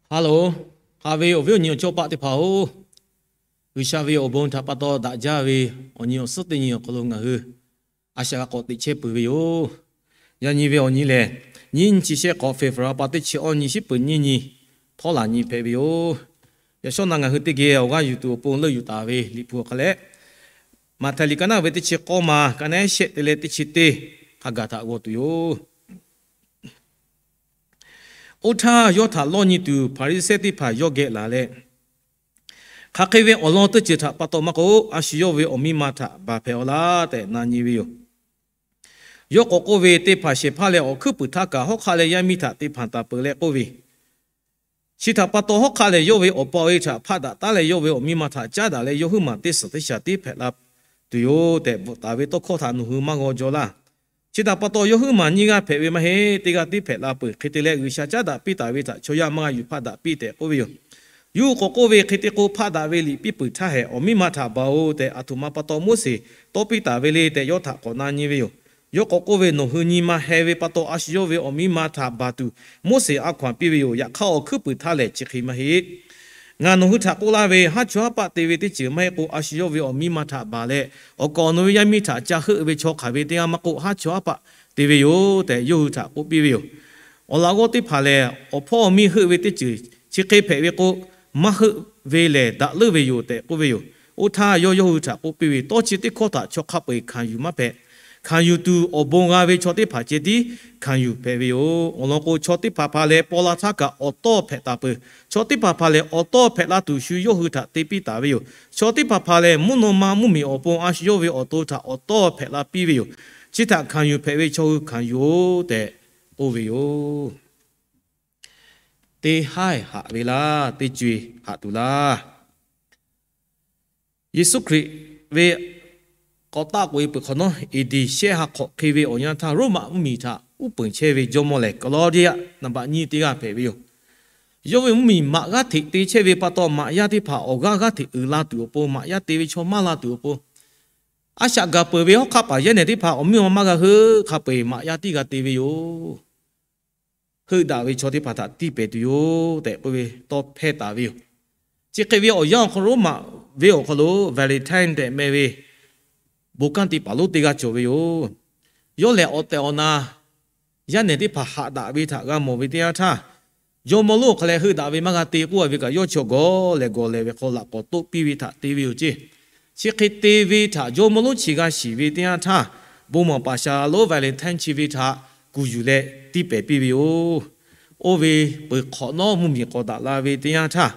Hello, haꞈ ve awˬ viˉ awˬ nyi awˬ chawˇ paˆ teˇ hpaˍ-oˬ, G'uiˬsha ve awˬ bon htaꞈ pa taw daꞈ jaˇ ve awˬ nyi awˬ suhˉ teˇ nyi awˬ hk'aw lo ngaˬ hui a shaꞈ g'a k'awꞈ teꞈ chehˇ peuˬ ve yoˬ. Yaꞈ nyi ve awˬ nyi lehˬ, nyiˇ nyi chi shehˆ hk'awꞈ February pa teˇ chi awˇ nyi shiˉ peuˍ nyiˇ nyi, htawˇ laˬ nyi hpehꞈ ve yoˬ. Yaꞈ shawˉ naꞈ ngaˬ hui teˇ geh awˬ g'aˇ yuˬ tuˬ awˬ pon leuˆ yuˬ taˍ ve Liꞈ hpu awˬ hk'a lehˬ, Maꞈhtehˍ liꞈ ka naˆ ve teˇ chi k'awˇ ma, ka naˆ shehˆ te leh teˇ chi teˇ hk'a gaˬ htaꞈ g'aw tuˬ yoˬ. Oˇ htaˇ, yawˇ htaꞈ lawˇ nyi tuˬ Hpaˍriˍsehˇ teˇ hpaˍ yawˇ geh laˬ leh, Hk'aˬ hk'e ve awˬ lawn teˇ ceuˬ htaꞈ pa taw maˇ k'oˆ, a shu yawˇ ve awˬ miˇ ma htaꞈ baˬ hpehꞈ-aw laˇ tehꞈ na nyi ve yoˬ. Yawˇ k'awꞈ k'oˆ ve, Teˇ hpaˍ shehˍ hpaˇ leh awˬ hkuiˉ puiˍ htaˇ kaꞈ hawˉ hk'aˆ leh yaˇ miˇ htaꞈ te hpanˍ taˍ peuˬ leh k'oˆ ve, Chi htaꞈ pa taw hawˉ hk'aˆ lehˬ, yawˇ ve awˬ pa awˬ e htaꞈ hpaˆ daꞈ taˉ leh, yawˇ ve awˬ miˇ ma htaꞈ caˉ daꞈ leh, yawˇ huiˉ maˬ teˇ suhˍ teˇ shaˍ tiˉ hpehꞈ la tuˬ yoˬ tehꞈ bvuhꞈ taˍ ve tawˇ hkawˇ htaꞈ nawˬ hui maˇ g'aw jaw laˇ. Chi htaꞈ pa taw, yawˇ huiˉ maˬ nyiˇ g'aˇ hpehꞈ ve maˇ heˆ. Teˇ g'aˇ tiˉ hpehꞈ la peuˬ. Hk'e te leh, G'uiˬsha caˉ daꞈ piˇ taˍ ve htaꞈ chaw yaˇ maˇ g'a yuˬ hpaˆ daꞈ piˇ tehꞈ k'oˆ ve yoˬ. Yawˇ hui k'awꞈ k'oˆ ve, Hk'e te k'o, hpaˆ daꞈ ve liꞈ piˇ peuˬ htaˇ hehꞈ, awˬ miˇ ma htaꞈ baˬ-oˬ tehꞈ aˬ htoꞈ ma pa taw Moˉseˍ tawˇ piˇ taˍ ve le tehꞈ yawˇ htaꞈ k'awꞈ na nyi ve yoˬ. Yawˇ k'awꞈ k'oˆ ve, Nawˬ hui nyi ma heh ve pa taw, a shu yawˇ ve awˬ miˇ ma htaꞈ baˬ tuˬ Moˉseˍ a hkaw-anˬ piˇ ve yoˬ. Yaꞈ hk'aˇ, awˬ hkuiˉ puiˍ htaˇ lehˬ, chi hk'e maˇ heˆ. Ngaˬ nawˬ hui htaꞈ k'oˆ laˇ ve, haˉ chaw haˉ paˆ te ve teˇ ceuˬ maˇ heˆ k'o, a shu yawˇ ve awˬ miˇ ma htaꞈ baˬ leh, awˬ kaˍ awˬ nu ve yaˇ miˇ htaꞈ ca heuˆ ve chaw hk'aˬ ve teˇ g'aˇ maˇ k'oˆ, haˉ chaw haˉ paˆ te ve yoˬ tehꞈ yawˇ hui htaꞈ k'oˆ piˇ ve yoˬ. Awˬ laꞈ g'awˇ teˇ hpaˍ lehˬ, awˬ hpawˇ awˬ miˇ heuˆ ve teˇ ceuˬ chi hk'e hpehꞈ ve k'o, maˇ heuˆ ve lehˬ daꞈ leuˉ ve yoˬ tehꞈ k'oˆ ve yoˬ. Oˇ htaˇ yawˇ yawˇ hui htaꞈ k'oˆ piˇ ve, Tawˇ chi teˇ hkawˇ htaꞈ chaw hk'a peu-eˬ hkanˍ yuˬ maˇ hpehꞈ. Hkanˍ yuˬ tuˬ awˬ bon g'a ve chaw teˇ hpaˍ ceh tiˉ hkanˍ yuˬ hpehꞈ ve yoˬ. Awˬ lawn k'o, chaw teˇ hpaˍ hpaˍ lehˬ paw la htaˇ kaꞈ awˬ tawˇ hpehꞈ taˍ peuˬ. Chaw teˇ hpaˍ hpaˍ lehˬ awˬ tawˇ hpehꞈ la tuˬ shu yawˇ hui htaꞈ te piˇ taˍ ve yoˬ. Chaw teˇ hpaˍ hpaˍ lehˬ, mvuhˇ naw ma mvuhˇmiˬ awˬ pon a shu yawˇ ve awˬ to htaꞈ awˬ tawˇ hpehꞈ la piˇ ve yoˬ. Chi htaꞈ hkanˍ yuˬ hpehꞈ ve chaw hui hkanˍ yuˬ-oˬ tehꞈ k'oˆ ve yoˬ. Teˇ haˉ haꞈ ve laˇ, teˇ co-e haꞈ tuˬ laˇ. Yeˍsuˆ Hkriꞈ ve k'awꞈ taˆ k'oꞈ-e peuˬ hk'awꞈ nawˉ, A D shehˆ ha hk'awꞈ hk'e ve awˬ yanˇ htaˇ, Roˉmaꞈ mvuhˇmiˬ htaꞈ uˉ peunˍ chehˇ ve jawˇmawˇ lehˬ, Claudius naˍ baꞈ nyiˇ teˇ g'aˇ hpehꞈ ve yoˬ. Yawˇ ve mvuhˇmiˬ maꞈ g'aˇ hteꞈ te chehˇ ve pa taw, maꞈ yaˇ teˇ hpaˍ awˬ g'aˇ g'aˇ hteꞈ uiˍ la tuˬ awˬ pon, maꞈ yaˇ te ve chaw maˇ la tuˬ awˬ pon, a shaꞈ gaˬ peuˬ ve hawˉ hk'aˆ paˍ yaˇ nehˬ teˇ hpaˍ awˬ miˇ awˬ ma maˇ g'a heuˆ hk'a peu-eˬ maꞈ yaˇ tiˉ g'a te ve yoˬ. Heuˆ daꞈ ve chaw teˇ hpaˍ htaꞈ tiˇ pehˍ tuˬ yoˬ tehꞈ k'oˆ ve tawˇ hpehˇ taˍ ve yoˬ. Chi hk'e ve awˬ yanˇ awˬ hk'aw lo, Roˉmaꞈ venˇ awˬ hk'aw lo Valentine tehꞈ meh ve bon kanˉ te paˍ lonˉ teˇ g'aˇ cawˬ ve yoˬ. Yawˇ lehˬ awˬ tehˬ awˬ na yaˇ nehˬ teˇ hpaˍ haꞈ daꞈ ve htaꞈ g'a mawˬ ve teˇ yanˇ htaˇ, jawˇmawˇ lonˉ awˬ hk'a leh heuˆ daꞈ ve maˇ g'a te k'oˆ ve kaꞈ, yawˇ chi awˬ gawˬ lehˬ gawˬ lehˬ ve hk'aw laꞈ k'awꞈ toˆ piˇ ve htaꞈ te ve yoˬ ceˇ. Chi hk'e te ve htaꞈ jawˇmawˇ lonˉ chi g'a shiˍ ve teˇ yanˇ htaˇ, bon maˍ paˍ shaˍ lonˉ Valentine chi ve htaꞈ kuˬ yuˬ leh tiˇ pehˍ piˇ ve yoˬ. Oˇ ve peuˬ hk'awꞈ nawˉ mvuhˇmiˬ k'awꞈ daꞈ la ve teˇ yanˇ htaˇ,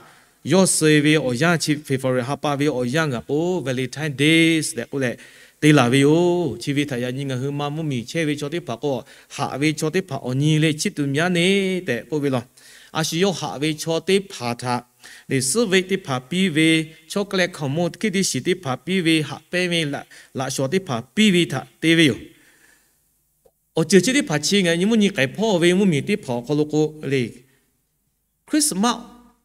yawˇ suh-e ve awˬ yanˇ chi February ha pa ve awˬ yanˇ gaˬ k'o, Valentine Days tehꞈ k'oˆ leh te laˬ ve yoˬ. Chi ve htaꞈ yaꞈ nyi ngaˬ hui ma mvuhˇmiˬ chehˇ ve chaw teˇ hpaˍ k'o, haꞈ ve chaw teˇ hpaˍ awˬ nyi leh chiˇ tuˬ myaˇ neˇ tehꞈ k'oˆ ve law. A shu yawˇ haꞈ ve chaw teˇ hpaˍ htaꞈ, leˬ suhˉ veˆ teˇ hpaˍ piˇ ve, chocolate k'aoˍmonˇ hkiˉ teˇ shiˍ teˇ hpaˍ piˇ ve, haꞈ pehnˇ ve laꞈ shawˍ teˇ hpaˍ piˇ ve htaꞈ te ve yoˬ. Awˬ ceuˬ chi teˇ hpaˍ chi ngaˬ nyi mvuhˇ nyi k'ehˬ hpawˇ ve mvuhˇmiˬ teˇ hpaˍ awˬ hk'aw lo kk'o, leˬ Christmas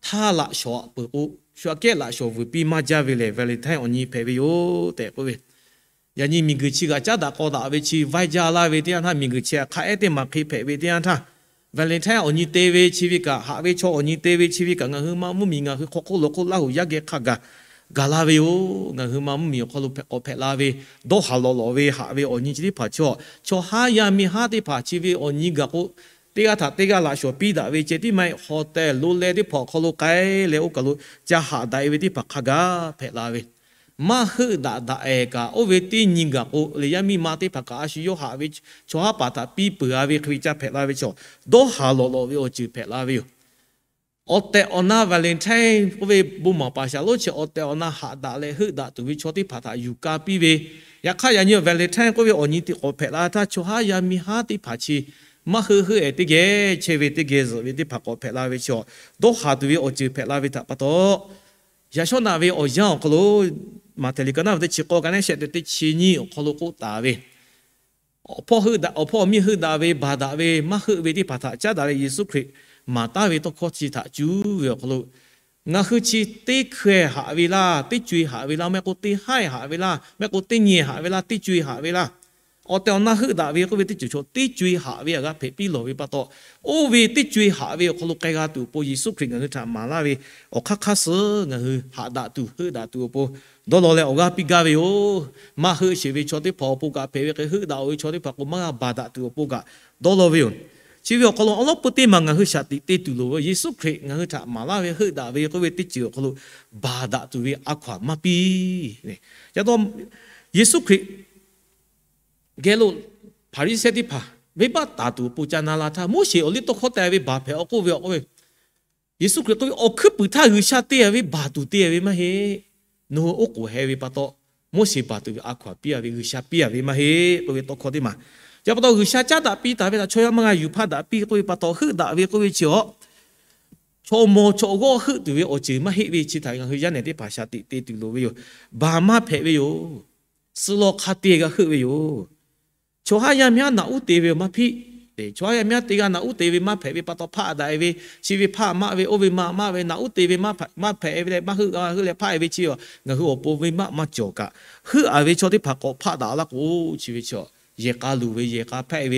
htaˇ laꞈ shawˍ peuˬ k'o, shu aꞈ kehˉ laꞈ shawˍ vuiˬ piˇ maˇ jaˇ ve lehˬ, Valentine awˬ nyi hpehꞈ ve yoˬ tehꞈ k'oˆ ve. Yaꞈ nyi miˬguiˬ chi g'aꞈ caˉ daꞈ k'aw daꞈ ve chi vaiˇ jaˇ laˇ ve teˇ yanˇ htaˇ, miˬguiˬ chi hk'a ehˉ teˇ maˬ hk'e hpehꞈ ve teˇ yanˇ htaˇ, Valentine awˬ nyi te ve chi ve kaꞈ, haꞈ ve chaw awˬ nyi te ve chi ve kaꞈ, ngaˬ hui ma mvuhˇmiˬ ngaˬ hui hk'aw hk'oˆ lo hk'oˆ Laˇ huˍ yaˇ geh hk'a gaˬ gaˬ la ve yoˬ. Ngaˬ hui ma mvuhˇmiˬ awˬ hk'aw lo hpehꞈ k'awꞈ hpehꞈ la ve dawˇ haˍ lawꞈ lawꞈ ve haꞈ ve awˬ nyi chi teˇ hpaˍ chaw, chaw haˉ yaˇ miˇ haˉ teˇ hpaˍ chi ve awˬ nyi gaˬ k'o, teˇ g'aˇ htaꞈ teˇ g'aˇ laꞈ shawˍ piˇ daꞈ ve ceh tiˉ maˇ heˆ, hotel lonˉ leh teˇ hpaˍ awˬ hk'aw lo k'ai leh oˇ kaˬ lo ca haꞈ daꞈ-e ve teˇ hpaˍ hk'a gaˬ hpehꞈ la ve. Maˇ heuˆ daꞈ daꞈ-ehˍ kaꞈ, oˇ ve teˇ nyi gaˬ k'o, leˬ yaˇ miˇ ma teˇ hpaˍ kaꞈ a shu yawˇ haꞈ ve chaw haˉ paˍ htaꞈ piˇ peuˬ-a ve hk'e ve ca hpehꞈ la ve chaw, dawˇ haˍ lawꞈ lawꞈ ve awˬ ceuˬ hpehꞈ la ve yoˬ. Awˬ tehˬ awˬ na Valentine k'oˆ ve bon maˍ paˍ shaˍ lonˉ chi awˬ tehˬ awˬ na haꞈ daꞈ leh heuˆ daꞈ tuˬ ve chaw teˇ hpaˍ htaꞈ yuˬ ka piˇ ve. Yaꞈ hk'aˇ, yaꞈ nyi Valentine k'oˆ ve awˬ nyi teˇ k'awꞈ hpehꞈ la htaˇ, chaw haˉ yaˇ miˇ haˉ teˇ hpaˍ chi maˇ heuˆ heuˆ-ehˍ teˇ geh chehˇ ve teˇ geh zuhꞈ ve teˇ hpaˍ k'awꞈ hpehꞈ la ve chaw, dawˇ haˍ tuˬ ve awˬ ceuˬ hpehꞈ la ve htaꞈ pa taw, yaꞈ shawˉ naꞈ ve awˬ yanˇ awˬ hk'aw lo, Maꞈhtehˍ liꞈ ka naˆ ve teˇ chi k'awˇ, ka naˆ shehˆ te teˇ chi nyiˇ awˬ hk'aw lo k'oˆ taˍ ve, awˬ hpawˇ heuˆ daꞈ, awˬ hpawˇ awˬ miˇ heuˆ daꞈ ve, baˬ daꞈ ve, maˇ heuˆ ve teˇ hpaˍ htaꞈ caˉ daꞈ leh Yeˍsuˆ Hkriꞈ maˍ taˉ ve tawˇ hkawˇ chi htaꞈ cuˇ ve awˬ hk'aw lo, ngaˬ hui chi teˇ hkeh haꞈ ve laˇ, teˇ co-e haꞈ ve laˇ, maˇ heˆ k'o teˇ haˉ-e haꞈ ve laˇ, maˇ heˆ k'o teˇ nyi haꞈ ve laˇ, teˇ co-e haꞈ ve laˇ, Awˬ tehˬ awˬ na heuˆ daꞈ ve k'oˆ ve teˇ ceuˬ chaw teˇ co-e haꞈ ve aꞈ g'a hpehꞈ piˇ lawˬ ve pa taw, oˇ ve teˇ co-e haꞈ ve awˬ hk'aw lo k'ai g'a tuˬ awˬ pon Yeˍsuˆ Hkriꞈ ngaˬ hui htaꞈ maˍ laˇ ve, awˬ hk'aˇ hk'aˇ suh ngaˬ hui haꞈ daꞈ tuˬ heuˆ daꞈ tuˬ awˬ pon dawˇ law leh awˬ g'aˇ piˇ gaˇ ve yoˬ. Maˇ heuˆ sheˍ ve chaw teˇ hpaˍ awˬ pon kaꞈ hpehꞈ ve hk'e, heuˆ daꞈ-oˬ ve chaw teˇ hpaˍ k'o maˇ g'a baˬ daꞈ tuˬ awˬ pon kaꞈ dawˇ law ve yoˬ. Chi ve awˬ hk'aw lo awˬ lawˉ peu teˇ maˬ ngaˬ hui shaˍ tiꞈ te tuˬ loˍ ve, Yeˍsuˆ Hkriꞈ ngaˬ hui htaꞈ maˍ laˇ ve heuˆ daꞈ ve k'oˆ ve teˇ ceuˬ awˬ hk'aw lo baˬ daꞈ tuˬ ve a hkaw-anˬ maˇ piˇ. Yaꞈ taw Yeˍsuˆ Hkriꞈ geh lo Hpaˍriˍsehˇ teˇ hpaˍ venˇbaˆ taˍ tuˬ awˬ pon ca na la htaˇ, Moˉseˍ awˬ liˇ tawˇ hkawˇ te ve baˬ hpehꞈ-aw k'oˆ ve, k'oˆ ve, Yeˍsuˆ Hkriꞈ k'oˆ ve, awˬ hkuiˉ puiˍ htaˇ G'uiˬsha te ve baˬ tuˬ te ve maˇ heˆ. Nawˬ hui oˉ k'oˍ heh ve pa taw, Moˉseˍ baˬ tuˬ ve a hkaw-anˬ piˇ-a ve, G'uiˬsha piˇ-a ve maˇ heˆ k'oˆ ve tawˇ hkawˇ teˇ maˬ. Chi pa taw G'uiˬsha caˉ daꞈ piˇ taˍ ve htaꞈ chaw yaˇ maˇ g'a yuˬ hpaˇ daꞈ piˇ k'oˆ ve pa taw, heuˆ daꞈ ve k'oˆ ve chi-awˬ, chaw maw chaw g'awˇ heuˆ tuˬ ve awˬ ceuˬ maˇ heˆ ve chi htaꞈ ngaˬ hui yaˇ nehˬ teˇ hpaˍ shaˍ tiꞈ te tuˬ loˍ ve yoˬ. Baˬ maˇ hpehꞈ ve yoˬ. Suh law hk'a te g'a heuˆ ve yoˬ. Chaw haˉ yaˇ miˇ haˉ naꞈ uˉ te ve maˇ hpiˆ. Chaw haˉ yaˇ miˇ haˉ teˇ g'aˇ naꞈ uˉ te ve maˇ hpehꞈ ve pa taw hpaˆ daꞈ-e ve, chi ve hpaˆ maˇ ve, oˇ ve maˇ maˇ ve, naꞈ uˉ te ve maˇ hpehꞈ ve leh maˇ heuˆ g'a heuˆ leh hpaˆ-e ve chi-awˬ, ngaˬ hui awˬ pon venˇbaˆ maˇ cawˬ kaꞈ, heuˆ-a ve chaw teˇ hpaˍ k'awꞈ hpaˆ daꞈ laˇ k'o, chi ve chi yehˬ k'a luˬ ve, yehˬ k'a hpehꞈ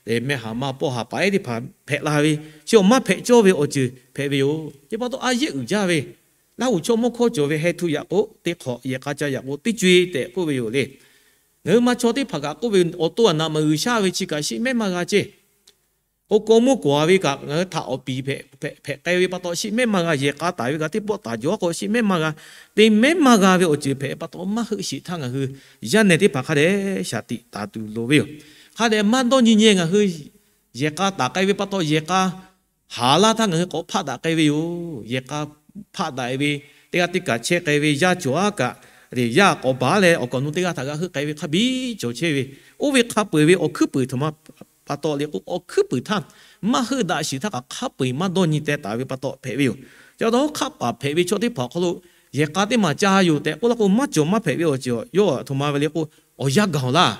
ve, mehˆ haˍ ma pawˇ haˍ paˍ ehˉ teˇ hpaˍ hpehꞈ la ve, chi-awˬ maˇ hpehꞈ cawˇ ve awˬ ceuˬ hpehꞈ ve yoˬ. Chi pa taw a yehˉ uiˍ jaˇ ve, Laˇ huˍ chaw mawˇ hkawˇ cawˬ ve heh htu yaꞈ k'o teˇ hk'awꞈ, yehˬ k'a ca yaꞈ k'o teˇ co-e tehꞈ k'oˆ ve yoˬ le. Ngaˬ hui ma chaw teˇ hpaˍ kaꞈ k'oˆ ve, awˬ to aˬ naꞈ maˬ G'uiˬsha ve chi kaꞈ shiˆ mehˉ maˇ g'a ceˇ. Oˇ kawˇ mawˇ kawˬ-a ve kaꞈ ngaˬ hui htaꞈ awˬ piˍ hpehꞈ k'ai ve pa taw shiˆ mehˉ maˇ g'a, yehˬ k'a taˍ ve kaꞈ teˇ pawˆ taˍ jaw k'o shiˆ mehˉ maˇ g'a, te mehˉ maˇ g'a ve awˬ ceuˬ hpehꞈ pa taw maˇ heuˆ sheˍ htaˇ ngaˬ hui yaˇ nehˬ teˇ hpaˍ hk'a dehꞈ shaˍ tiꞈ taˍ tuˬ loˍ ve yoˬ. Hk'a dehꞈ maˇ dawˇ nyi nyi ngaˬ hui yehˬ k'a taˍ k'ai ve pa taw yehˬ k'a haˍ laˇ htaˇ ngaˬ hui k'awꞈ hpaˆ daꞈ k'ai ve yoˬ. Yehˬ k'a hpaˆ daꞈ-e ve, teˇ g'aˇ teˇ kaꞈ chehˇ k'ai ve, yaˇ cawˬ-aˉ kaꞈ, yaˇ k'awꞈ baˬ leh awˬ kaˍ awˬ nu teˇ g'aˇ htaꞈ g'a heuˆ k'ai ve hk'a biˇ cawˬ chehˇ ve, oˇ ve hk'a peu-eˬ ve awˬ hkuiˉ puiˍ htaꞈ ma pa taw le k'o, awˬ hkuiˉ puiˍ htaˇ maˇ heuˆ daꞈ sheˍ htaˇ kaꞈ hk'a peu-eˬ maˇ dawˇ nyi teh taˍ ve pa taw hpehꞈ ve yoˬ. Chi pa taw hawˉ hk'aˆ paˍ hpehꞈ ve chaw teˇ hpaˍ awˬ hk'aw lo yehˬ k'a teˇ maˬ ca yoˬ tehꞈ k'oˆ laˇ k'o, maˇ cawˬ maˇ hpehꞈ ve awˬ ceuˬ yawˇ aˬ htoꞈ ma ve le k'o, awˬ yanˇ gaˬ-oˬ laˇ.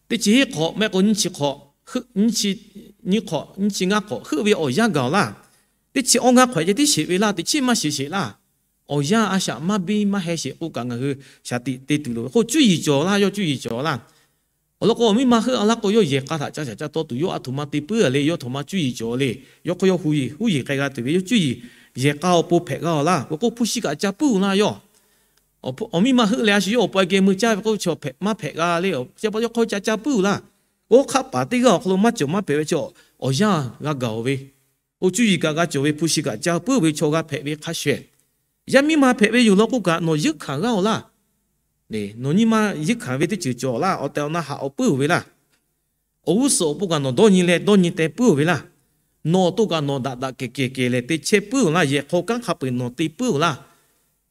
Teˇ chi hiˆ hk'awꞈ maˇ heˆ k'o nyiˇ chi hk'awꞈ, nyiˇ chi, nyiˇ hk'awꞈ, nyiˇ chi ngaˇ hk'awꞈ heuˆ ve awˬ yanˇ gaˬ-oˬ laˇ. Teˇ chi awˇ ngaˇ hk'awꞈ ceh tiˉ sheˍ ve laˇ, teˇ chiˉ maˇ sheˍ sheˍ laˇ. Awˬ yanˇ a shaꞈ maˇ biˇ maˇ heh sheˍ k'oˆ kaꞈ ngaˬ hui shaˍ tiꞈ te tuˬ loˍ ve k'o, cuˇ yiˍ cawˬ laˇ, yawˇ cuˇ yiˍ cawˬ laˇ. Awˬ lawn k'o, awˬ miˇ ma heuˆ-a laˇ k'o, yawˇ yehˬ k'a htaꞈ ca shaˍ ca tawˇ tuˬ, yawˇ aˬ htoꞈ ma te puiˉ-a le, yawˇ aˬ htoꞈ ma cuˇ yiˍ cawˬ le. Yawˇ hk'aw yawˇ huˉ yiˍ k'ai g'a tuˬ ve, yawˇ cuˇ yiˍ yehˬ k'a awˬ pon hpehꞈ g'a-oˬ laˇ. K'o k'o, hpu shi kaꞈ ca puiˉ-oˬ laˇ yawˇ. Awˬ miˇ ma heuˆ leh a shu yawˇ awˬ pon geh mui caˇ ve k'o, chaw hpehꞈ maˇ hpehꞈ g'a le. Chi pa taw yawˇ hk'aw ca ca puiˉ-oˬ laˇ. Oˇ hk'aˆ paˍ teˇ g'aˇ awˬ hk'aw lo maˇ cawˬ maˇ hpehꞈ ve chi, awˬ yanˇ g'a gaˬ-oˬ ve, oˇ cuˇ yiˍ kaꞈ g'a cawˬ ve, hpu shi kaꞈ ca puiˉ ve chaw g'a hpehꞈ ve hk'a shuˍ-ehˍ, yaˇ miˇ ma hpehꞈ ve yoˬ law k'oˆ kaꞈ nawˬ yeunˇ hkanˍ g'a-oˬ laˇ. Nawˬ nyi ma yeunˇ hkanˍ ve teˇ ceuˬ cawˬ laˇ. Awˬ tehˬ awˬ na haꞈ-aw puiˉ-oˬ ve laˇ. Awˬ g'uˇ suhˍ awˬ pon kaꞈ nawˬ dawˇ nyi leh dawˇ nyi teh puiˉ-oˬ ve laˇ. Nawˬ awˬ to kaꞈ nawˬ daꞈ daꞈ kehˬ kehˬ kehˬ leh te chehˇ puiˉ-oˬ laˇ. Yehˬ hk'aw kanˉ hk'a peu-eˬ nawˬ te puiˉ-oˬ laˇ.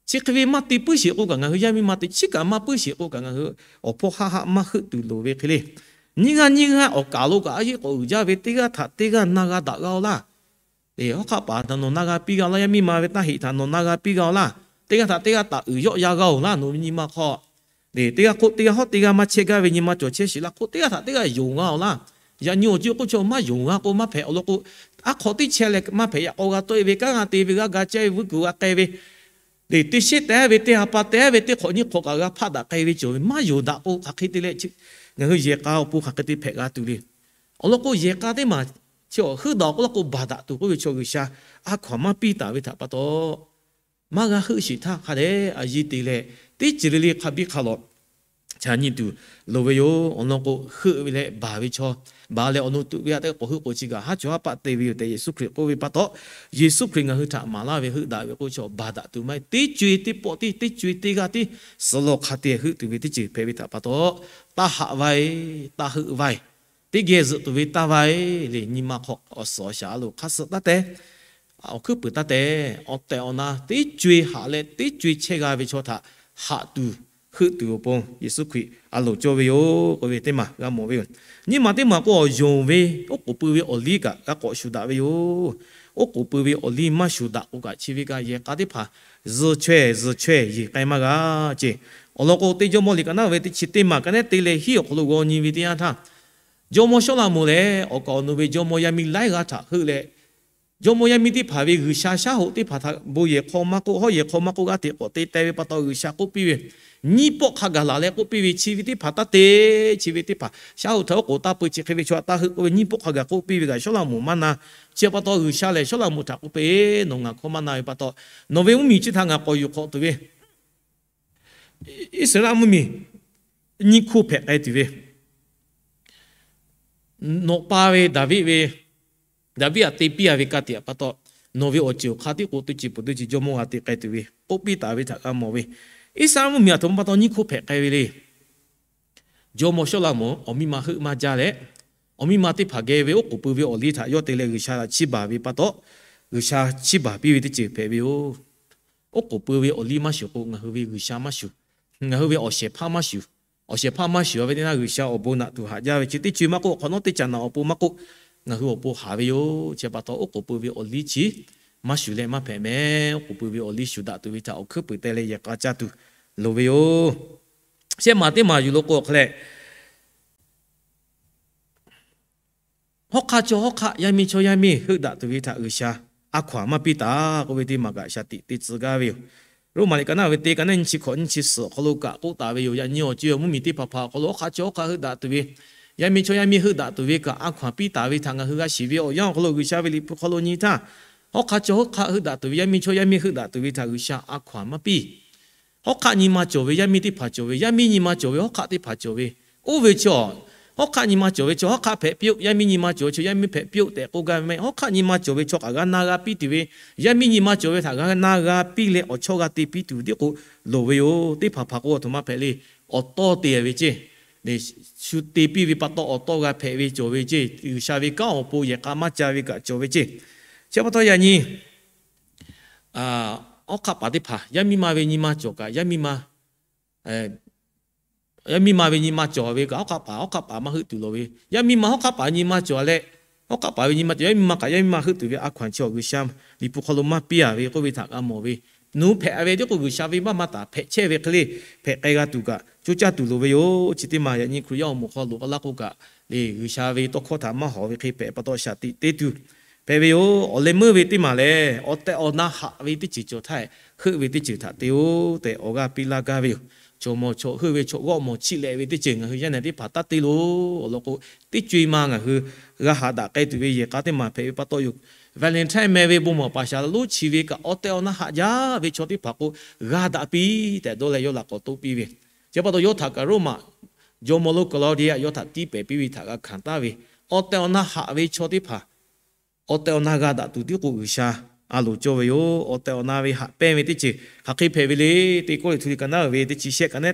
Chi hk'e ve maˇ te puiˉ sheˍ k'o kaꞈ, ngaˬ hui yaˇ miˇ ma teˇ chiˉ kaꞈ maˇ puiˉ sheˍ k'o kaꞈ, ngaˬ hui awˬ hpawˇ haˆ haˆ maˇ heuˆ tuˬ loˍ ve hk'e le. Nyiˇ g'aˇ nyiˇ g'aˇ awˬ kaˍ lo kaꞈ a yeˆ k'awꞈ uiˍ jaˇ ve, teˇ g'aˇ htaꞈ teˇ g'aˇ na g'a daꞈ g'a-oˬ laˇ. Hawˉ hk'aˆ paˍ htaꞈ nawˬ na g'a piˇ g'a-oˬ laˇ. Yaˇ miˇ ma ve taˇ heꞈ htaꞈ nawˬ na g'a piˇ g'a-oˬ laˇ. Teˇ g'aˇ htaꞈ teˇ g'aˇ taˍ uiˍ yawˆ ya g'a-oˬ laˇ. Nawˬ ve nyi ma hk'aw teˇ g'aˇ hk'oˆ teˇ g'aˇ hawˉ teˇ g'aˇ maˇ chehˇ gaˇ ve nyi ma cawˬ chehˇ sheˍ laˇ. Hk'oˆ teˇ g'aˇ htaꞈ teˇ g'aˇ yonˍ g'a-oˬ laˇ. Yaꞈ nyi awˬ ceuˬ k'oˆ chaw maˇ yonˍ g'a k'o maˇ hpehꞈ. Awˬ lawn k'o, aˉ hk'awꞈ teˇ chehˇ leh maˇ hpehꞈ. Yaꞈ k'aw g'a tawˆ-e ve, kanˉ g'a te ve, g'a ga caˇ ve, vuiˇ kuiˬ g'a k'ai ve, teˇ shehˉ te-a ve, teˇ ha pa te-a ve, teˇ hk'awꞈ nyiˇ hk'awꞈ kaꞈ g'a hpaˆ daꞈ k'ai ve cawˬ ve, maˇ yonˍ daꞈ k'o hk'aˬ hk'e te leh ngaˬ hui yehˬ k'a awˬ pon hk'aˬ hk'e te hpehꞈ g'a tuˬ le. Awˬ lawn k'o, yehˬ k'a teˇ maˬ chi heuˆ daꞈ k'oˆ laˇ k'o, baˬ daꞈ tuˬ k'oˆ ve chaw G'uiˬsha a hkaw-anˬ maˇ piˇ taˍ ve htaꞈ pa taw, maˇ g'a heuˆ sheˍ htaˇ hk'a dehꞈ a yiˇ te leh, teˇ ceuˬ le le hk'a biˇ hk'a lawꞈ ca nyi tuˬ loˍ ve yoˬ. Awˬ lawn k'o, heuˆ ve leh baˬ ve chaw, baˬ leh awˬ nu tuꞈ ve aꞈ teˇ k'awꞈ heuˆ k'o chi kaꞈ haˉ chaw haˉ paˆ te ve yoˬ tehꞈ Yeˍsuˆ Hkriꞈ k'oˆ ve pa taw, Yeˍsuˆ Hkriꞈ ngaˬ hui htaꞈ maˍ laˇ ve heuˆ daꞈ ve k'oˆ ve chaw baˬ daꞈ tuˬ maˇ heˆ. Teˇ co-e teˇ pawˆ tiˉ, teˇ co-e teˇ g'aˇ tiˉ suh law hk'a te heuˆ tuˬ ve teˇ ceuˬ hpehꞈ ve htaꞈ pa taw, taˇ haꞈ vaˇ-e, taˇ heuˆ vaˇ-e, teˇ geh zuhꞈ tuˬ ve taˇ vaˇ-e le. Nyi ma hk'aw awˬ suhˍ awˬ shaˍ a loˍ hk'aˇ suh taˇ te, awˬ hkuiˉ puiˍ taˇ te, awˬ tehˬ awˬ na teˇ co-e haꞈ leh teˇ co-e chehˇ g'a ve chaw htaꞈ haꞈ tuˬ heuˆ tuˬ awˬ pon Yeˍsuˆ Hkriꞈ a loˍ cawˇ ve yoˬ k'oˆ ve teˇ maˬ g'a mawˬ ve yoˬ. Nyiˇ maˬ teˇ maˬ k'o, awˬ yonˍ ve oˉ k'oˍ pui ve awˬ liˇ kaꞈ g'a k'awꞈ shuˍ daꞈ ve yoˬ. Oˉ k'oˍ pui ve awˬ liˇ maˇ shuˍ daꞈ k'o kaꞈ, chi ve kaꞈ yehˬ k'a teˇ hpaˍ zuhˬ chaweh zuhˬ chaweh yeˬ k'ai maˇ g'a ceˇ. Awˬ lawn k'o, teˇ jawˇmawˇ liꞈ ka naˉ ve teˇ chi teˇ maˬ ka nehˉ te leh hiˉ awˬ hk'aw lo g'aw nyi ve teˇ yanˇ htaˇ, jawˇmawˇ Sawˉlaꞈmonˍ lehˬ awˬ kaˍ awˬ nu ve jawˇmawˇ yaˇ miˇ laiˉ g'aˇ htaꞈ heuˆ leh, jawˇmawˇ yaˇ miˇ teˇ hpaˍ ve G'uiˬsha shaˉ hoꞈ teˇ hpaˍ htaꞈ bon yehˬ hk'aw maˇ k'oˆ, hawˉ yehˬ hk'aw maˇ k'oˆ, g'aˇ hteꞈ k'awꞈ te teh ve pa taw, G'uiˬsha k'oˆ piˇ ve, nyiˇ pawˆ hk'a gaˬ laˬ leh k'oˆ piˇ ve, chi ve teˇ hpaˍ taˇ te. Chi ve teˇ hpaˍ shaˉ hoꞈ htaꞈ oˉ k'oˍ taˇ peu, chi hk'e ve chaw htaꞈ taˇ heuˆ k'oˆ ve, nyiˇ pawˆ hk'a gaˬ k'oˆ piˇ ve kaꞈ, Sawˉlaꞈmonˍ maˇ na. Chi pa taw G'uiˬsha lehˬ Sawˉlaꞈmonˍ htaꞈ k'oˆ piˇ, Nawˬ ngaˬ hkawˇ maˇ na ve pa taw, nawˬ ve mvuhˇmiˬ chi htaꞈ ngaˬ k'awꞈ yuˬ hk'awꞈ tuˬ ve Iˉsaˍreˍlaˆ mvuhˇmiˬ nyiˇ hkoˇ hpehꞈ k'ai tuˬ ve, nawˬ pa ve Daˍviˆ ve, Daˍviˆ htaꞈ te piˇ a ve ka tiꞈ pa taw, nawˬ ve awˬ ceuˬ awˬ hk'aˇ tiˉ k'o teˇ ceuˬ peuˬ teˇ ceuˬ jawˇmawˇ g'a te k'ai tuˬ ve k'oˆ piˇ taˍ ve htaꞈ g'a mawˬ ve. Iˉsaˍreˍlaˆ mvuhˇmiˬ a htoꞈ ma pa taw nyiˇ hkoˇ hpehꞈ k'ai ve le. Jawˇmawˇ Sawˉlaꞈmonˍ awˬ miˇ ma heuˆ maˇ jaˇ leh, awˬ miˇ ma teˇ hpaˍ geh ve oˉ k'oˍ pui ve awˬ liˇ htaꞈ yawˇ te leh G'uiˬsha htaꞈ chiˇ baˬ ve pa taw, G'uiˬsha chiˇ baˬ piˇ ve teˇ ceuˬ hpehꞈ ve yoˬ. Oˉ k'oˍ pui ve awˬ liˇ maˇ shuˍ k'o, ngaˬ hui ve G'uiˬsha maˇ shuˍ, ngaˬ hui ve awˬ shehˍ hpaˇ maˇ shuˍ. Awˬ shehˍ hpaˇ maˇ shuˍ ve teˇ naˇ G'uiˬsha awˬ bon naꞈ tuˬ haꞈ jaˇ ve chi teˇ co maˇ k'oˆ, hk'awꞈ nawˉ teˇ caꞈ naꞈ awˬ pon maˇ k'oˆ, ngaˬ hui awˬ pon haˍ ve yoˬ. Chi pa taw oˉ k'oˍ pui ve awˬ liˇ chi maˇ shuˍ leh maˇ hpehꞈ mehˍ. Oˉ k'oˍ pui ve awˬ liˇ shuˍ daꞈ tuˬ ve htaꞈ awˬ hkuiˉ puiˍ te leh yehˬ k'a caˇ tuˬ loˍ ve yoˬ. Shehˆ maˬ teˇ maˬ yuˬ lo k'o awˬ hk'aw leh, hawˉ hk'aˆ chaw hawˉ hk'aˆ, yaˇ miˇ chaw yaˇ miˇ heuˆ daꞈ tuˬ ve htaꞈ G'uiˬsha a hkaw-anˬ maˇ piˇ taˍ k'oˆ ve teˇ maˬ kaꞈ shaˍ tiꞈ te tcuh gaˇ ve yoˬ. Roˉmaꞈ liꞈ ka naˆ ve teˇ ka naˆ nyiˇ chi hkawꞈ nyiˇ chi suhˍ awˬ hk'aw lo kaꞈ k'oˆ taˍ ve yoˬ. Yaꞈ nyi awˬ co-e mvuhˇmiˬ teˇ hpaˍ hpaˍ awˬ hk'aw lo hawˉ hk'aˆ chaw hawˉ hk'aˆ heuˆ daꞈ tuˬ ve, yaˇ miˇ chaw yaˇ miˇ heuˆ daꞈ tuˬ ve kaꞈ a hkaw-anˬ piˇ taˍ ve htaꞈ ngaˬ hui g'a shiˍ ve awˬ yanˇ awˬ hk'aw lo G'uiˬsha ve Liꞈ hpu hk'aw lo nyi htaˇ, hawˉ hk'aˆ chaw hawˉ hk'aˆ heuˆ daꞈ tuˬ ve, yaˇ miˇ chaw yaˇ miˇ heuˆ daꞈ tuˬ ve htaꞈ G'uiˬsha a hkaw-anˬ maˇ piˇ. Hawˉ hk'aˆ nyi ma cawˬ ve yaˇ miˇ teˇ hpaˍ cawˬ ve, yaˇ miˇ nyi ma cawˬ ve hawˉ hk'aˆ teˇ hpaˍ cawˬ ve, oˇ ve chaw, hawˉ hk'aˆ nyi ma cawˬ ve chaw hawˉ hk'aˆ hpehꞈ piˇ-oˆ, yaˇ miˇ nyi ma cawˬ ve chaw yaˇ miˇ hpehꞈ piˇ-oˆ tehꞈ k'oˆ gaˇ ve mehˆ. Hawˉ hk'aˆ nyi ma cawˬ ve chaw kaꞈ g'a na g'a piˇ tuˬ ve, yaˇ miˇ nyi ma cawˬ ve htaꞈ g'a na g'a piˇ leh awˬ chawˇ g'a te piˇ tuˬ tiˉ k'o loˍ ve yoˬ. Teˇ hpaˍ hpaˍ k'o a htoꞈ ma hpehꞈ le, awˬ tawˇ te ve ceˇ, shu te piˇ ve pa taw awˬ tawˇ g'a hpehꞈ ve cawˬ ve ceˇ. G'uiˬsha ve kanˉ awˬ pon yehˬ k'a maˇ ca ve kaꞈ cawˬ ve ceˇ. Chi pa taw yaꞈ nyi hawˉ hk'aˆ paˍ teˇ hpaˍ yaˇ miˇ ma ve nyi ma cawˬ kaꞈ, yaˇ miˇ ma yaˇ miˇ ma ve nyi ma cawˬ ve kaꞈ hawˉ hk'aˆ paˍ, hawˉ hk'aˆ paˍ maˇ heuˆ tuˬ loˍ ve, yaˇ miˇ ma hawˉ hk'aˆ paˍ nyi ma cawˬ leh, hawˉ hk'aˆ paˍ ve nyi ma cawˬ, yaˇ miˇ ma kaꞈ yaˇ miˇ ma heuˆ tuˬ ve a hkaw-anˬ chi awˬ G'uiˬsha Liꞈ hpu hk'aw lo maˇ piˇ a ve k'oˆ ve htaꞈ g'a mawˬ ve. Nawˬ hui hpehꞈ ve tiˉ k'o G'uiˬsha ve maˇ maˇ taˍ hpehꞈ chehˇ ve hk'e le, hpehꞈ k'ai g'a tuˬ kaꞈ coˇ caˇ tuˬ loˍ ve yoˬ. Chi teˇ maˬ yaꞈ nyi Hkriꞈ yaˇ awˬ moˍ hk'aw loꞈ k'aw laˇ k'o kaꞈ le, G'uiˬsha ve tawˇ hkawˇ htaꞈ maˇ hawˍ ve hk'e hpehꞈ pa taw shaˍ tiꞈ te tuˬ hpehꞈ ve yoˬ. Awˬ leh meuˇ ve teˇ maˬ lehˬ, awˬ tehˬ awˬ na haꞈ ve teˇ ceuˬ cawˬ htaˇ, heuˆ ve teˇ ceuˬ htaꞈ te-oˆ tehꞈ awˬ g'aˇ piˇ laˇ gaˇ ve yoˬ. Chaw mawˬ chaw heuˆ ve chaw g'awˆ mawˬ chiˇ leh ve teˇ ceuˬ ngaˬ hui yaˇ nehˬ teˇ hpaˍ taˇ te loˬ. Awˬ lawn k'o, teˇ co-e ma ngaˬ hui g'a haꞈ daꞈ k'ai tuˬ ve yehˬ k'a teˇ maˬ hpehꞈ ve pa taw yoˬ. Valentine meh ve bon maˍ paˍ shaˍ lonˉ chi ve kaꞈ awˬ tehˬ awˬ na haꞈ jaˇ ve chaw teˇ hpaˍ k'o, g'a daꞈ piˇ tehꞈ dawˇ leh yawˇ laꞈ k'awꞈ toˆ piˇ ve. Chi pa taw yawˇ htaꞈ kaꞈ Roˉmaꞈ jawˇmawˇ lonˉ Claudius yawˇ htaꞈ tiˇ pehˍ piˇ ve htaꞈ g'a hkanˍ taˍ ve, awˬ tehˬ awˬ na haꞈ ve chaw teˇ hpaˍ awˬ tehˬ awˬ na g'a daꞈ tuˬ tiˉ k'o G'uiˬsha a loˍ cawˇ ve yoˬ. Awˬ tehˬ awˬ na ve haꞈ pehnˇ ve teˇ ceuˬ hk'aˬ hk'e hpehꞈ ve le. Teˇ Kawˇrenˍhtuˆ liꞈ ka naˉ ve teˇ chi shehˆ, ka naˉ,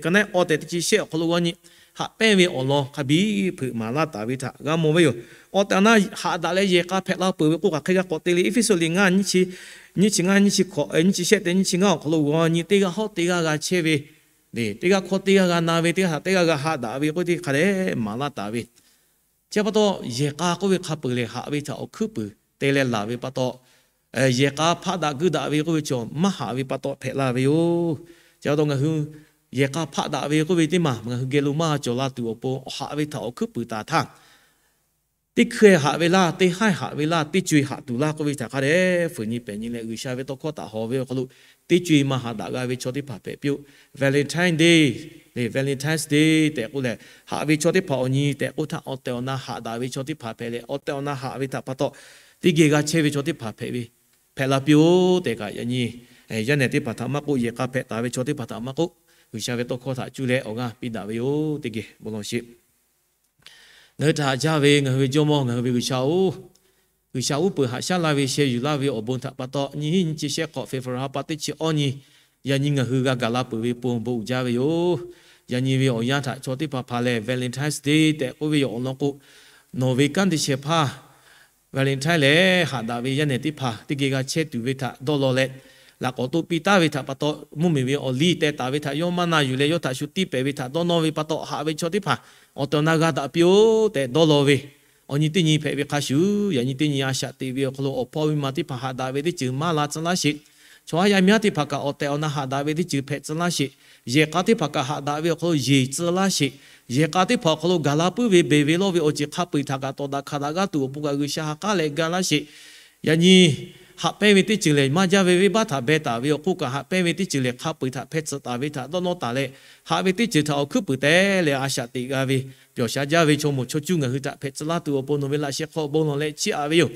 ka naˉ awˇ tehˬ teˇ chi shehˆ awˬ hk'aw lo g'aw nyi, haꞈ pehnˇ ve awˬ lawn hk'a biˇ hpeuꞈ maˍ laˇ taˍ ve htaꞈ g'a mawˬ ve yoˬ. Awˬ tehˬ awˬ na haꞈ daꞈ leh yehˬ k'a hpehꞈ la peuˬ ve k'oˆ kaꞈ hk'e g'a k'awꞈ te le. Eˇfeˇsuꞈ liꞈ ngaˇ nyiˇ chi, nyiˇ chi ngaˇ nyiˇ chi hkawꞈ, nyiˇ chi shehˆ tehꞈ nyiˇ chi ngaˇ awˬ hk'aw lo g'aw nyi, teˇ g'aˇ hawˉ teˇ g'aˇ g'a chehˇ ve, teˇ g'aˇ hkawˇ teˇ g'aˇ g'a na ve, teˇ g'aˇ htaꞈ teˇ g'aˇ g'a haꞈ daꞈ ve k'oˆ teˇ hk'a dehꞈ maˍ laˇ taˍ ve. Chi pa taw, yehˬ k'a k'oˆ ve hk'a peuˬ lehˬ, haꞈ ve htaꞈ awˬ hkuiˉ puiˍ te leh laˬ ve pa taw, yehˬ k'a hpaˆ daꞈ guiˇ daꞈ ve k'oˆ ve chaw maˇ haꞈ ve pa taw hpehꞈ la ve yoˬ. Chi pa taw ngaˬ hui yehˬ k'a hpaˆ daꞈ ve k'oˆ ve teˇ maˬ ngaˬ hui geh lo maˇ cawˬ la tuˬ awˬ pon, haꞈ ve htaꞈ awˬ hkuiˉ puiˍ taˍ htaˇ, teˇ hkui haꞈ ve laˇ, teˇ haˉ haꞈ ve laˇ, teˇ co-e haꞈ tuˬ laˇ k'oˆ ve htaꞈ hk'a dehꞈ fuiˍ nyi pehˍ nyi leh G'uiˬsha ve tawˇ hkawˇ htaꞈ hawˍ ve awˬ hk'aw lo, teˇ co-e ma haꞈ daꞈ g'a ve chaw teˇ hpaˍ hpehꞈ piˇ-oˆ. Valentine Day, Valentine's Day tehꞈ k'oˆ leh, haꞈ ve chaw teˇ hpaˍ awˬ nyi tehꞈ k'oˆ htaˇ, awˬ tehˬ awˬ na haꞈ daꞈ ve chaw teˇ hpaˍ hpehꞈ leh, awˬ tehˬ awˬ na haꞈ ve htaꞈ pa taw, teˇ geh g'a chehˇ ve chaw teˇ hpaˍ hpehꞈ ve, hpehꞈ la piˇ-oˆ tehꞈ kaꞈ, yaꞈ nyi yaˇ nehˬ teˇ hpaˍ htaꞈ maˇ k'oˆ, yehˬ k'a hpehꞈ taˍ ve chaw teˇ hpaˍ htaꞈ maˇ k'oˆ, G'uiˬsha ve tawˇ hkawˇ htaꞈ cuˇ leh awˬ g'aˇ piˇ daꞈ ve yoˬ. Teˇ geh bon lawˬ sheˍ. Ngaˬ hui htaꞈ haꞈ jaˇ ve ngaˬ hui ve Jawˇmawˇ, ngaˬ hui ve G'uiˬsha-oˬ, G'uiˬsha uˉ peunˍ haꞈ shaˉ laˇ ve sheh yuˬ laˇ ve awˬ bon htaꞈ pa taw, nyiˇ hinˉ nyiˇ chi shehˆ hk'awꞈ February ha pa teˇ chi awˇ nyi, yaꞈ nyi ngaˬ hui g'a gaˬ la peuˬ ve pon bon uiˍ jaˇ ve yoˬ. Yaꞈ nyi ve awˬ yanˇ htaꞈ chaw teˇ hpaˍ hpaˍ lehˬ, Valentine's Day tehꞈ k'oˆ ve awˬ lawn k'o, nawˬ ve kanˉ te shehˍ hpaˇ Valentine lehˬ, haꞈ daꞈ ve yaˇ nehˬ teˇ hpaˍ teˇ geh g'a chehˇ tuˬ ve htaꞈ dawˇ law leh, laꞈ k'awꞈ toˆ piˇ taˍ ve htaꞈ pa taw, mvuhˇmiˬ ve awˬ liˇ teh taˍ ve htaꞈ yawˇ maˇ na yuˬ leh, yawˇ htaꞈ shu tiˇ pehˍ ve htaꞈ dawˇ nawˇ ve pa taw, haꞈ ve chaw teˇ hpaˍ awˬ tehˬ awˬ na g'a daꞈ piˇ-oˆ tehꞈ dawˇ law ve, awˬ nyi teˇ nyi hpehꞈ ve hk'a shuˍ, yaꞈ nyi teˇ nyi a shaꞈ teꞈ ve awˬ hk'aw lo awˬ hpawˇ miˇ ma teˇ hpaˍ haꞈ daꞈ ve teˇ ceuˬ maˇ la tcuh laˇ sheˍ. Chaw haˉ yaˇ miˇ haˉ teˇ hpaˍ kaꞈ awˬ tehˬ awˬ na haꞈ daꞈ ve teˇ ceuˬ hpehꞈ tcuh laˇ sheˍ. Yehˬ k'a teˇ hpaˍ kaꞈ haꞈ daꞈ ve awˬ hk'aw lo yeˬ tcuh laˇ sheˍ. Yehˬ k'a teˇ hpaˍ awˬ hk'aw lo gaˬ la puiˉ ve beˬ ve lawˇ ve awˬ ceuˬ hk'a peu-eˬ htaꞈ kaꞈ tawˍ daꞈ hkanˍ daꞈ g'aˇ tuˬ awˬ pon kaꞈ G'uiˬsha ha k'aˉ leh ga laˇ sheˍ. Yaꞈ nyi haꞈ pehnˇ ve teˇ ceuˬ lehˬ, maˇ jaˇ ve venˇbaˆ htaꞈ beh taˍ ve awˬ hk'oˆ kaꞈ, haꞈ pehnˇ ve teˇ ceuˬ lehˬ, hk'a peu-eˬ htaꞈ hpeh tcuhꞈ taˍ ve htaꞈ dawˇ nawˇ taˍ leh, haꞈ ve teˇ ceuˬ htaꞈ awˬ hkuiˉ puiˍ teh leh a shaꞈ teꞈ g'a ve, pyawˬ sha jaˇ ve chaw moˍ chaw cuˇ ngaˬ hui htaꞈ hpehꞈ tcuh laˇ tuˬ awˬ pon nawˬ ve laꞈ sheh hk'aw bon lawˬ leh chiˇ aꞈ ve yoˬ.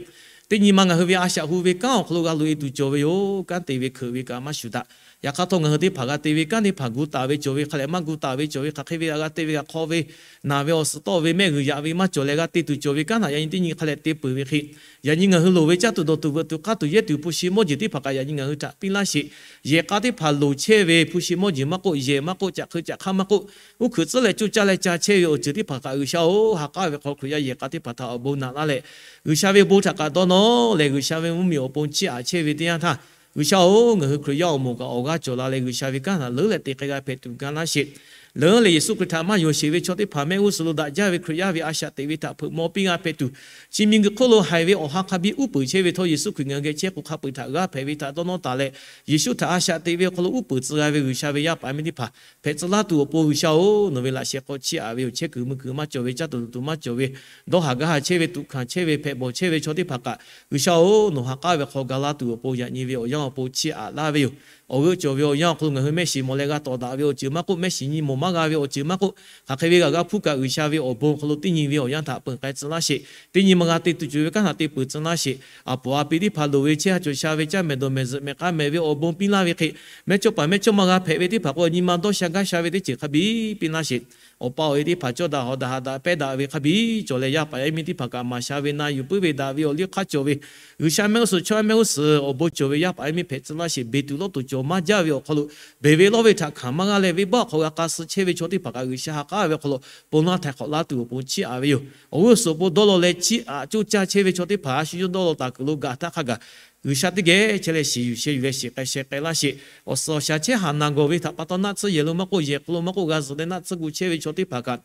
Teˇ nyi ma ngaˬ hui ve a shaꞈ hu ve kanˉ awˬ hk'aw lo g'a loꞈ-e tuˬ cawˬ ve yoˬ. Kanˉ te ve hkeuꞈ ve kaꞈ maˇ shuˍ daꞈ. Yaꞈ hk'aˇ htawˇ, ngaˬ hui teˇ hpaˍ g'a te ve kanˉ teˇ hpaˍ gu taˍ ve cawˬ ve, hk'a lehˬ maˇ gu taˍ ve cawˬ ve, hk'aˬ hk'e ve g'a te ve g'a hk'aw ve, naˬ ve awˬ suhˍ tawˆ ve, mehˆ g'uiˬ yaꞈ ve maˇ cawˬ leh g'a te tuˬ cawˬ ve kanˉ htaꞈ yaꞈ nyi teˇ nyi hk'a lehˬ te peuˬ ve hk'e, yaꞈ nyi ngaˬ hui loˍ ve caˇ tuˬ dawˬ tuˬ veuꞈ tuˬ k'aˇ tuˬ yehˇ tuˬ hpu shi mawˇ jeˬ teˇ hpaˍ kaꞈ yaꞈ nyi ngaˬ hui htaꞈ piˇ laˇ sheˍ. Yehˬ k'a teˇ hpaˍ loˍ chehˇ ve hpu shi mawˇ jeˬ maˇ k'oˆ, yehˬ maˇ k'oˆ, caꞈ hk'eu caꞈ hk'aˇ maˇ k'oˆ, uˉ hkuiꞈ tcuhˉ leh coˇ caˇ leh ca chehˇ ve awˬ ceuˬ teˇ hpaˍ kaꞈ G'uiˬsha-oˬ, ha k'aˉ ve hk'aw Hkriꞈ yaˇ yehˬ k'a teˇ hpaˍ htaꞈ awˬ bon naꞈ laˇ leh, G'uiˬsha ve bon htaꞈ kaꞈ dawˇ nawˇ leh G'uiˬsha ve mvuhˇmiˬ awˬ pon chiˇ aꞈ chehˇ ve teˇ yanˇ htaˇ, G'uiˬsha-oˬ, ngaˬ hui Hkriꞈ yaˇ awˬ moˍ kaꞈ awˬ g'aˇ cawˬ la leh G'uiˬsha ve kanˉ htaꞈ leuˉ leh te k'ai g'a hpehꞈ tuˬ ga laˇ sheˍ. Leuˉ leh Yeˍsuˆ Hkriꞈ htaꞈ maˇ yonˍ sheˍ ve chaw teˇ hpaˍ mehˆ g'uˇ suhˍ lo daꞈ jaˇ ve Hkriꞈ yaˇ ve a shaꞈ teꞈ ve htaꞈ hpeuꞈ maw piˇ g'a hpehꞈ tuˬ, chi miˬguiˬ hk'oˆ lo haiˬ ve awˬ ha hk'a biˇ uˉ peunˍ chehˇ ve htawˇ, Yeˍsuˆ Hkriꞈ ngaˬ hui geh chehˇ k'o hk'a peu-eˬ htaꞈ g'aˇ hpehꞈ ve htaꞈ dawˇ nawˇ taˍ leh, Yeˍsuˆ htaꞈ a shaꞈ teꞈ ve awˬ hk'aw lo uˉ peunˍ tcuh g'a ve G'uiˬsha ve yaˇ paˍ yaˇ miˇ teˇ hpaˍ hpehꞈ tcuh laˇ tuˬ awˬ pon G'uiˬsha-oˬ, nawˬ ve laꞈ sheh hk'aw chiˇ aꞈ ve yoˬ. Chehˇ kuiˬ mui kuiˬ maˇ cawˬ ve, caˇ tuˬ dawˬ tuˬ maˇ cawˬ ve, dawˇ haˍ gaˇ haˍ chehˇ ve, tuꞈ hkanˍ chehˇ ve, hpehꞈ bawˬ chehˇ ve chaw teˇ hpaˍ kaꞈ G'uiˬsha-oˬ, nawˬ ha k'aˉ ve hk'aw ga laˇ tuˬ awˬ pon yaꞈ nyi ve awˬ yanˇ awˬ pon chiˇ aꞈ laˇ ve yoˬ. Awˬ g'euˆ cawˬ ve awˬ yanˇ awˬ hk'aw lo ngaˬ hui mehˆ shiˍ mawˬ leh g'a tawˍ daꞈ ve awˬ ceuˬ maˇ k'oˆ, mehˆ shiˍ nyi mawˬ maˇ g'a ve awˬ ceuˬ maˇ k'oˆ, hk'aˬ hk'e ve g'aꞈ g'a hpuˇ kaꞈ G'uiˬsha ve awˬ bon hk'aw lo teˇ nyi ve awˬ yanˇ htaꞈ peunˍ k'ai tcuh laˇ sheˍ. Teˇ nyi ma g'a te tuˬ cawˬ ve kanˉ htaꞈ te peuˬ tcuh laˇ sheˍ. A poˍ a pi teˇ hpaˍ loˍ ve chehˇ ha cawˬ sha ve caˇ mehˍ dawˬ mehˍ zuhꞈ mehˍ k'a mehˍ ve awˬ bon piˇ laˇ ve hk'e, mehˇchawˇ paˍ mehˇchawˇma g'a hpehꞈ ve teˇ hpaˍ k'o, nyi ma dawˇ sha gaˇ sha ve teˇ ceuˬ hk'a biˇ piˇ laˇ sheˍ. Awˬ pa awˬ e teˇ hpaˍ cawˇ daꞈ hawˍ daꞈ haꞈ daꞈ pehˇ daꞈ ve hk'a biˇ cawˬ leh, yaˇ paˍ yaˇ miˇ teˇ hpaˍ kaꞈ maˍ sha ve na yuˬ puiˉ ve daꞈ ve awˬ liˇ hk'aˇ cawˬ ve, G'uiˬsha mehˆ g'uˇ suhˍ chaw mehˆ g'uˇ suhˍ awˬ bon cawˬ ve yaˇ paˍ yaˇ miˇ hpehꞈ tcuh laˇ sheˍ. Beˬ tuˬ lawˇ tuˬ cawˬ maˇ jaˇ ve awˬ hk'aw lo, beˬ ve lawˇ ve htaꞈ hkanˍ maˇ g'a leh, venˇbaˆ hk'aw g'a k'a suh chehˇ ve chaw teˇ hpaˍ kaꞈ G'uiˬsha ha k'aˉ ve hk'aw lo ponˬ laˇ htaiˍ hk'awꞈ laˇ tuˬ awˬ pon chiˇ aꞈ ve yoˬ. Awˬ g'uˇ suhˍ awˬ pon dawˇ law leh chiˇ aꞈ coˇ caˇ chehˇ ve chaw teˇ hpaˍ a shu yawˇ dawˇ law taˍ kuiˬ lo gaˬ htaˇ hk'a gaˬ G'uiˬsha teˇ geh chehˇ leh shiˍ yuˬ sheh yuˬ leh shiˍ k'ai sheh k'ai laˇ sheˍ. Awˬ suhˍ awˬ shaˍ chehˇ haˍ naˬ gawˬ ve htaꞈ pa taw naˆ tsuhˇ yehˬ lo maˇ k'oˆ, yehˬ hk'aw lo maˇ k'oˆ, g'a zuhꞈ leh naˆ tsuhˇ gu chehˇ ve chaw teˇ hpaˍ kaꞈ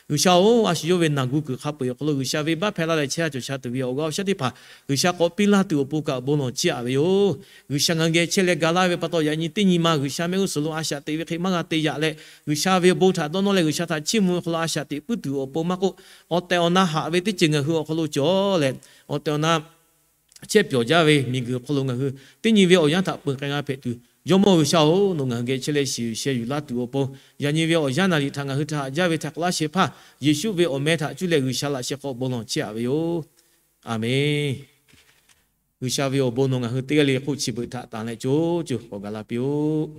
G'uiˬsha-oˬ, a shu yawˇ ve naˬ gu kuiˬ hk'a peu-eˬ awˬ hk'aw lo G'uiˬsha venˇbaˆ hpehˇ laˇ leh chehˇ ha cawˬ sha tuˬ ve awˬ g'aˇ awˬ shaˉ teˇ hpaˍ G'uiˬsha k'awꞈ piˇ laˇ tuˬ awˬ pon kaꞈ bon lawˬ chiˇ aꞈ ve yoˬ. G'uiˬsha ngaˬ hui geh chehˇ leh ga laˇ ve pa taw, yaꞈ nyi teˇ nyi ma G'uiˬsha mehˆ g'uˇ suhˍ lo a shaꞈ teꞈ ve hk'e maˇ g'a te yaꞈ leh, G'uiˬsha ve awˬ bon htaꞈ dawˇ nawˇ leh G'uiˬsha htaꞈ chiˇ mvuh ve hk'aw lo a shaꞈ teꞈ puiˉ tuˬ awˬ pon maˇ k'oˆ, awˬ tehˬ awˬ na haꞈ ve teˇ ceuˬ ngaˬ hui awˬ hk'aw lo cawˬ leh, awˬ tehˬ awˬ na chehˇ pyawˬ jaˇ ve miˬguiˬ awˬ hk'aw lo ngaˬ hui teˇ nyi ve awˬ yanˇ htaꞈ peunˬ k'ai g'a hpehꞈ tuˬ, Jawˇmawˇ G'uiˬsha-oˬ, nawˬ ngaˬ hui geh chehˇ leh shiˍ yuˬ sheh yuˬ laˇ tuˬ awˬ pon, yaꞈ nyi ve awˬ yanˇ naˍ riˍ htaꞈ ngaˬ hui htaꞈ haꞈ jaˇ ve htaꞈ k'aw laˇ shehˍ hpaˇ Yeˍsuˆ ve awˬ meh htaꞈ cuˇ leh G'uiˬsha laꞈ sheh hk'aw bon lawˬ chiˇ aꞈ ve yoˬ. Aˬmenˍ. G'uiˬsha ve awˬ bon nawˬ ngaˬ hui teˇ g'aˇ le hk'oˆ chi beuꞈ htaꞈ tanˬ leh co co k'awꞈ gaˬ la piˇ-oˆ.